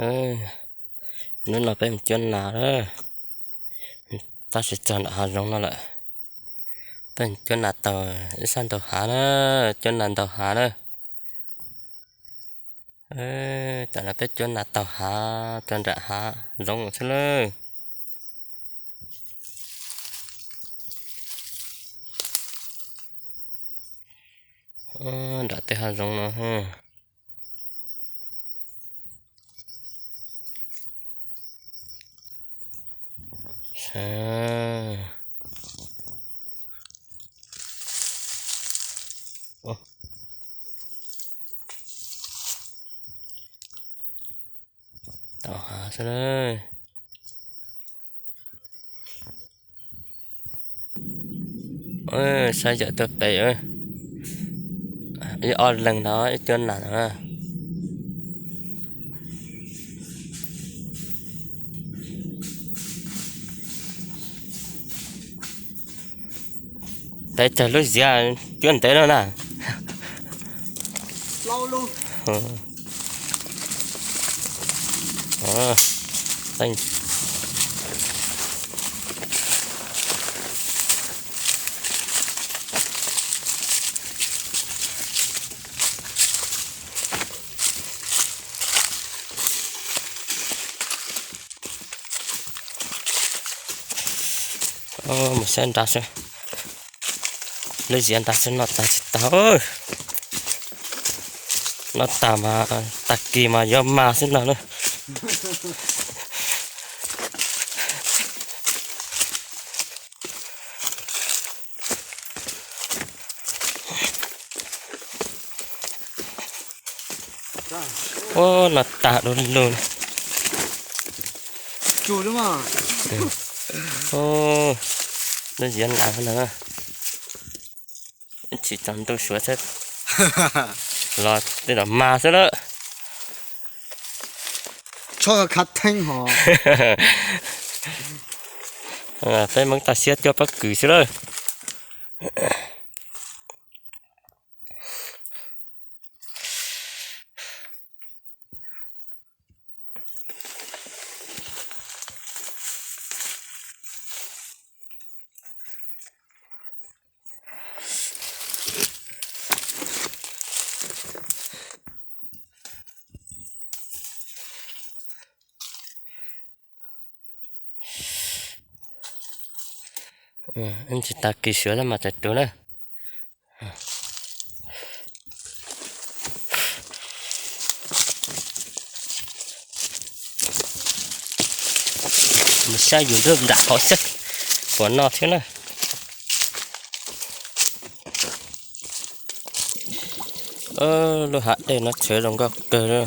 Hnub no peb mus cuab nas lawm, tab sis txog nram hav zoov no lawm. Peb mus cuab nas taug ib sab ntaug hav na, cuab nas ntaug hav na. Tam no peb cuab nas taug hav rau nram hav zoov xwb lawm. Nram tej hav zoov no. Taug hav xwb na. Saib yawm tuaj pem, ib ob leeg ntawd ib cuab nas na. Peb cog lub ziav cuab ntev no na. Mus saib nrad seb, lub ziav nrad seb noj tag tsis tag. Noj tag mas tag kis mas yuav mag xwb no na. Ua no tag du lug. Lub ziav nas no, tsis txog ntuj suav thiab los tej zaum mag xwb lawm. Peb Hmoob toj siab cuab pob kws xwb lawm. Tsis tas kis suav mas tawm tus na. Mus saib yus nrab nram hauv xwb, puas noj thiab na. Lub hav dej no txhawv zoo nkauj kawg li.